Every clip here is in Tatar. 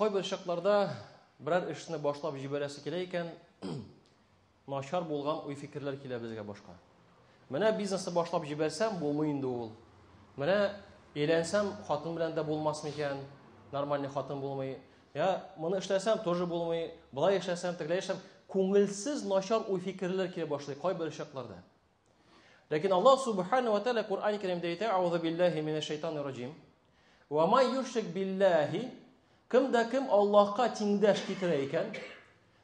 Кайбер чакларда берәр эшне башлап җибәрәсе килә икән, начар булган уй-фикерләр килә безгә башка. Менә бизнесны башлап җибәрсәм, булмый инде ул. Менә өйләнсәм, хатын белән дә булмас микән? Нормальный хатын булмый. Я, моны эшләсәм, тоже булмый. Болай эшләсәм, тегеләй эшләсәм, күңелсез начар уй-фикерләр килә башлый кайбер чакларда. Ләкин Аллаһ субхану ва тааля Коръән Кәримдә әйтә: "Аузу биллаһи минәш шайтанир раҗим. Ва ма юшрик биллаһи" Кем дә кем Аллаһка тиңдәш китерә икән,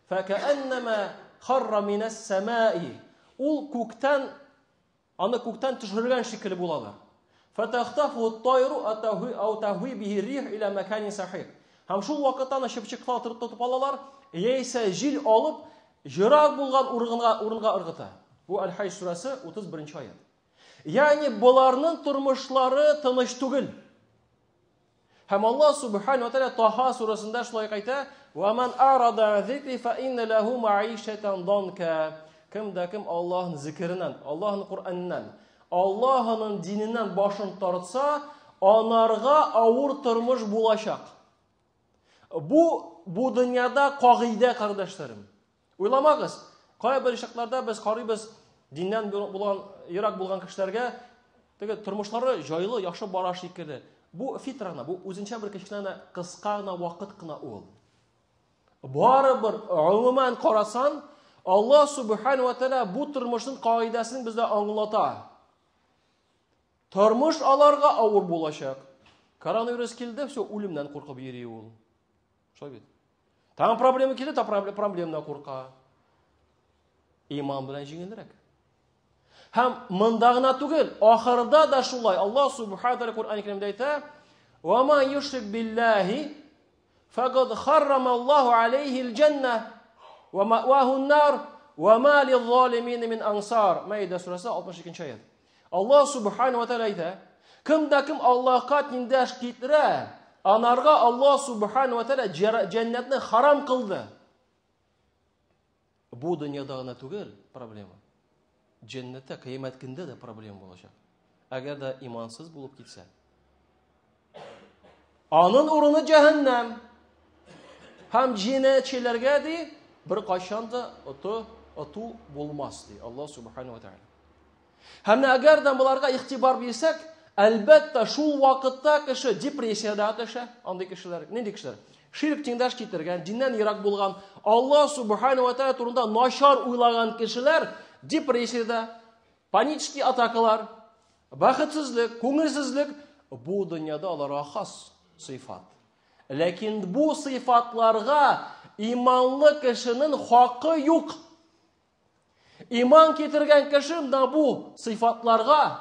фәкәәннәмә харра минәс самаи. Ул күктән аны күктән төшергән шикелле булалар. Фатахтафу ат-тайру атаху ау тахви бихи рих иля маканин сахих. Һәм шул вакытта аны чыпчыклар тотып алалар, яисә җил алып, Ерак булган урынга, урынга ыргыта. Бу Аль-Хаҗ сүрәсе 31 аят. Ягъни боларның тормышлары тыныч түгел. Һәм Аллаһ субхану ва тааля Таха сүрәсендә шулай әйтә: "Ва ман арада зикри фа инна лаху маишатан данка." Кем дә кем Аллаһның зикереннән, Аллаһның Коръәненнән, Аллаһның диненнән башын тартса, анарга авыр тормыш булачак. Бу бу дөньяда кагыйдә, кардәшләрем. Уйламагыз, кайбер чакларда без карыйбыз диннән булган, ерак булган кешеләргә, теге тормышлары җайлы, яхшы бара шикелле. Бу фитра гына, бу үзенчә бер кечкенә генә, кыска гына вакыт кына ул. Барыбер, гомумән карасан, Аллаһ субхану ва тааля бу тормышның кагыйдәсен безгә аңлата. Тормыш аларга авыр булачак. Коронавирус килде, все, үлемнән куркып йөри ул. Шулай бит. Там проблема килде, та проблемнан курка. Иман белән җиңелрәк. Һәм монда гына түгел, ахырда да шулай. Аллаһ субхану тааля Коръән Кәримдә әйтә: "Ва ма юшрик биллаһи Фәкад харрама Аллаһу алейхил җәннә ва ма'вахун нар ва ма лиззалимин мин ансар. Мәидә сүрәсе 62 аят. Аллаһ субхану ва тааля әйтә: Кем дә кем Аллаһка тиңдәш китерә, анарга Аллаһ субхану ва тааля җәннәтне харам кылды. Бу дөньяда гына түгел проблема. Җәннәттә, кыямәт көндә дә проблема булачак. Әгәр дә имансыз булып китсә. Аның урыны җәһәннәм. Һәм җинаятьчеләргә ди, бер кайчан да оты, оту булмас ди Аллаһ субхану ва тааля. Һәм әгәр дә боларга игътибар бирсәк, әлбәттә, шул вакытта кеше депрессиядә төшә, андый кешеләр, нинди кешеләр? Ширк тиңдәш китергән, диннән ерак булган, Аллаһ субхану ва тааля турында начар уйлаган кешеләр депрессиядә, панический атакалар, бәхетсезлек, күңелсезлек бу дөньяда аларга хас сыйфат. Ләкин бу сыйфатларга иманлы кешенең хакы юк. Иман китергән кеше менә бу сыйфатларга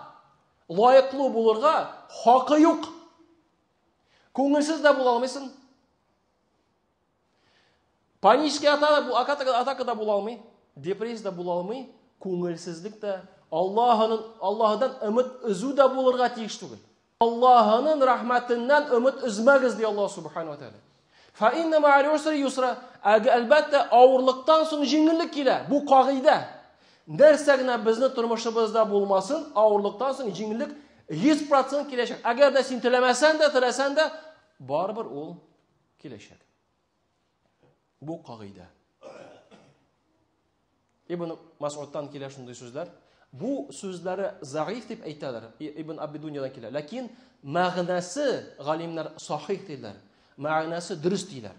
лаеклы булырга хакы юк. Күңелсез дә була алмыйсың. Панический атака, атака да була алмый, депрессия дә була алмый, күңелсезлек тә, Аллаһының Аллаһыдан өмет өзү дә булырга тиеш түгел. Аллаһының рәхмәтеннән өмет өзмәгез, ди Аллаһ субхану ва тааля. Фа инна ма'ал усри юсра. Әлбәттә, авырлыктан соң җиңеллек килә. Бу кагыйдә. Нәрсә генә безнең тормышыбызда булмасын, авырлыктан соң җиңеллек 100% киләчәк. Әгәр дә син теләмәсәң дә, теләсәң дә, барыбер ул киләчәк. Бу кагыйдә. Ибн Масудтан килә шундый сүзләр. Бу сүзләре заиф дип әйтәләр. Ибн Абидуньядан килә. Ләкин мәгънәсе галимнәр сахих диләр. Мәгънәсе дөрес диләр.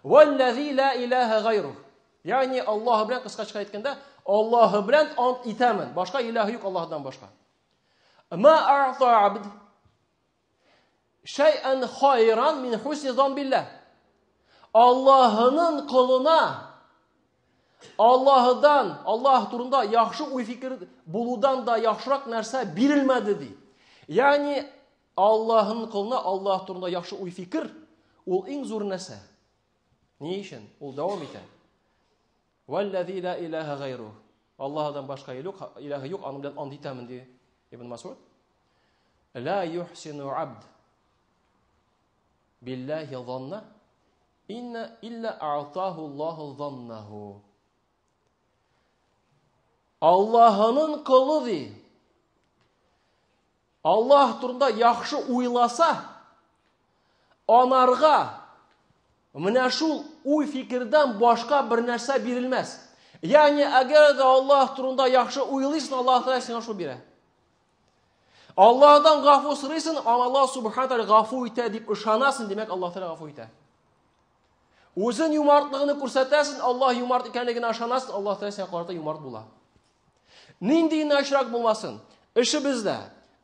Валлази ла илаһа гайрух. Ягъни Аллаһ белән кыскача әйткәндә, Аллаһ белән ант итәмен. Башка илаһ юк Аллаһдан башка. Ма а'та абд Шәйән хайран мин хусни зан билләһ. Аллаһының колына Аллаһыдан, Аллаһ турында яхшы уй-фикер булудан да яхшырак нәрсә бирелмәде ди. Ягъни Аллаһның колына Аллаһ турында яхшы уй-фикер ул иң зур нәрсә. Ни өчен? Ул дәвам итә. Валлази ла илаһа гайру. Аллаһдан башка илаһ юк, аның белән ант итәмен ди Ибн Масуд. Ла юхсину абд биллахи занна инна илля а'таху Аллаху заннаху. Аллаһының колы ди. Аллаһ турында яхшы уйласа, анарга. Менә шул уй-фикердән башка бер нәрсә бирелмәс. Ягъни, әгәр дә Аллаһ турында яхшы уйлыйсың, Аллаһ Тәгалә сиңа шул бирә. Аллаһдан гафу сорыйсың, Аллаһ субхана тәгалә гафу итә дип ышанасың, димәк, Аллаһ Тәгалә гафу итә. Үзен юмартлыгын күрсәтәсең, Аллаһ юмарт икәнлегенә ышанасың, Аллаһ Тәгалә сиңа карата юмарт була. Нинди генә очрак булмасын, эшебездә,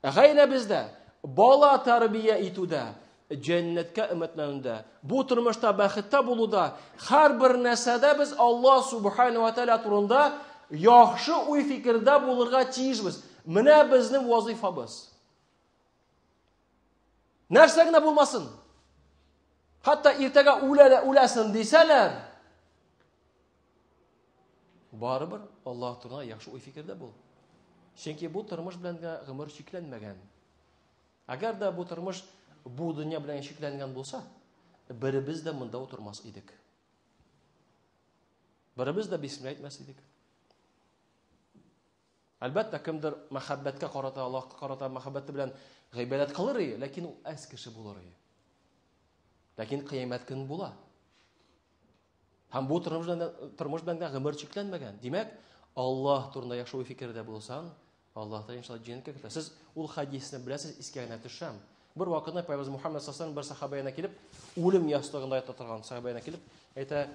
гаиләбездә, бала тәрбия итүдә, җәннәткә өметләнүдә, бу тормышта бәхеттә булуда, һәрбер нәрсәдә без Аллаһ субхана ва тәгалә турында яхшы уй-фикердә булырга тиешбез. Менә безнең вазифабыз. Нәрсә генә булмасын. Хәтта иртәгә үлә дә үләсен дисәләр, барыбер Аллаһ турында яхшы уй-фикердә бул. Чөнки бу тормыш белән генә гомер чикләнмәгән. Әгәр дә бу тормыш бу дөнья белән чикләнгән булса, беребез дә монда утырмас идек. Беребез дә бисмилла әйтмәс идек. Әлбәттә, кемдер мәхәббәткә карата, Аллаһка карата мәхәббәте белән гыйбадәт кылыр иде, ләкин ул әз кеше булыр иде. Ләкин кыямәт көн була. Һәм бу тормыш белән, тормыш белән дә гомер чикләнмәгән. Димәк, Аллаһ турында яхшы уй-фикердә булсаң, Аллаһ та иншалла җәннәткә кертә. Сез ул хәдисне беләсез, искә генә төшәм. Бер вакытны Пәйгамбер Мухаммад саллаллаху бер сахаба янына килеп, үлем ястыгында ята торган сахаба янына килеп, әйтә,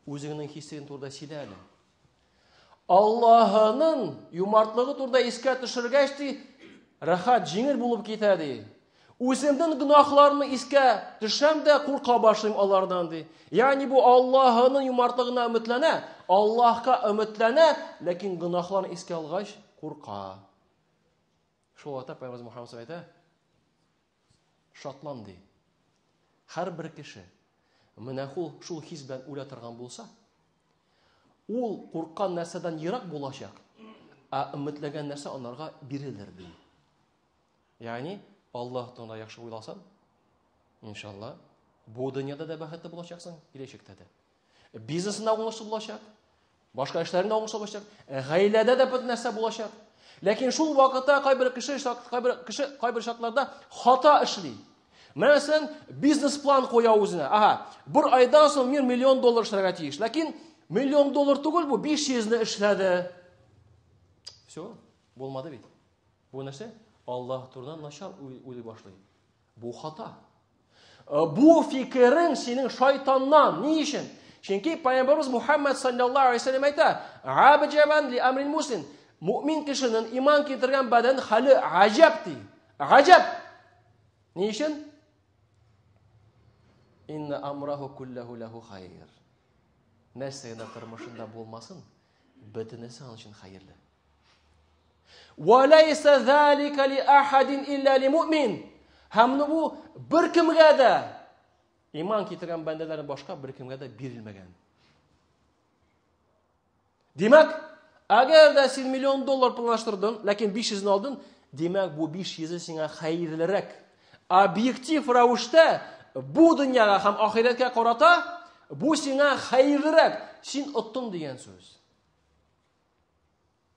үзеңнең хисең турында сөйлә әле. Аллаһының юмартлыгы турында искә төшергәч, ди, рәхәт, җиңел булып китә, ди. Үземнең гөнаһларымны искә төшәм дә курка башлыйм алардан, ди. Ягъни бу Аллаһының юмартлыгына өметләнә, Аллаһка өметләнә, ләкин гөнаһларын искә алгач, курка. Шул вакытта Пәйгамбер Мухаммад әйтә, шатлан, ди. Һәрбер кеше менә шул хис белән үлә торган булса, ул курккан нәрсәдән ерак булачак, ә өметләгән нәрсә анарга бирелер, ди. Ягъни, Аллаһ турында яхшы уйласаң, иншалла, бу дөньяда да бәхетле булачаксың, киләчәктә дә. Бизнесында уңышлы булачак, башка эшләрендә уңышлы булачак, гаиләдә дә бөтен нәрсә булачак. Ләкин шул вакытта кайбер кеше, кайбер кеше кайбер шартларда хата эшли. Мәсәлән, бизнес-план куя үзенә. Ага, бер айдан соң мин миллион доллар эшләргә тиеш. Ләкин миллион доллар түгел бу, 500-не эшләде. Все, булмады бит. Бу нәрсә? Аллаһ турында начар уйлый башлый. Бу хата. Э, бу фикерең синең шайтаннан. Ни өчен? Чөнки Пәйгамбәрбез Мухаммад саллаллаһу алейһи вәсәлләм әйтә, "Абҗабан ли амрил муслим." Муъмин кешенең иман китергән бәдән хәле гаҗәп ди. Гаҗәп. Ни өчен? Инна амраху куллаху лаху хайр. Нәрсә генә тормышында булмасын, бөтенесе аның өчен хәерле. Ва лайса залика ли ахадин илля ли муъмин. Һәм бу беркемгә дә иман китергән бәндәләрдән башка беркемгә дә бирелмәгән. Димәк, әгәр дә син миллион доллар планлаштырдың, ләкин 500-не алдың, димәк, бу 500-е сиңа хәерлерәк. Объектив рәвештә бу дөньяга һәм ахирәткә карата бу сиңа хәерлерәк. Син оттың дигән сүз.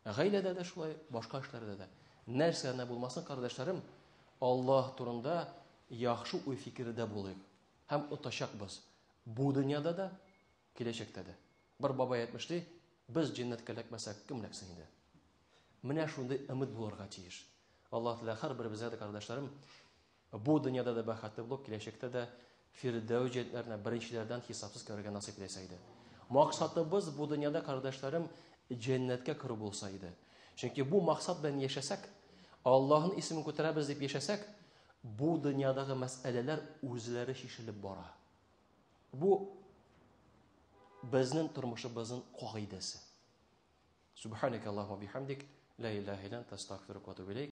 Гаиләдә дә шулай, башка эшләрдә дә. Нәрсә генә булмасын, кардәшләрем, Аллаһ турында яхшы уй-фикердә булыйк һәм отачакбыз. Бу дөньяда да, киләчәктә дә. Бер бабай әйтмешли, без җәннәткә эләкмәсәк, кем эләксен инде? Менә шундый өмет булырга тиеш. Аллаһ Тәгалә һәрберебезгә дә, кардәшләрем, Бу дөньяда да бәхетле булып, киләчәктә дә Фирдәүс җәннәтләренә беренчеләрдән хисапсыз керергә насыйп итсә иде. Максатыбыз бу дөньяда, кардәшләрем, җәннәткә керү булса иде. Чөнки бу максат белән яшәсәк, Аллаһның исемен күтәрәбез дип яшәсәк, бу дөньядагы мәсьәләләр үзләре чишелеп бара. Бу безнең тормышыбызның кагыйдәсе. Субханaka Аллаһумма бихамдик, ла илаһа илля анта, астагфирука ва атубу илейк.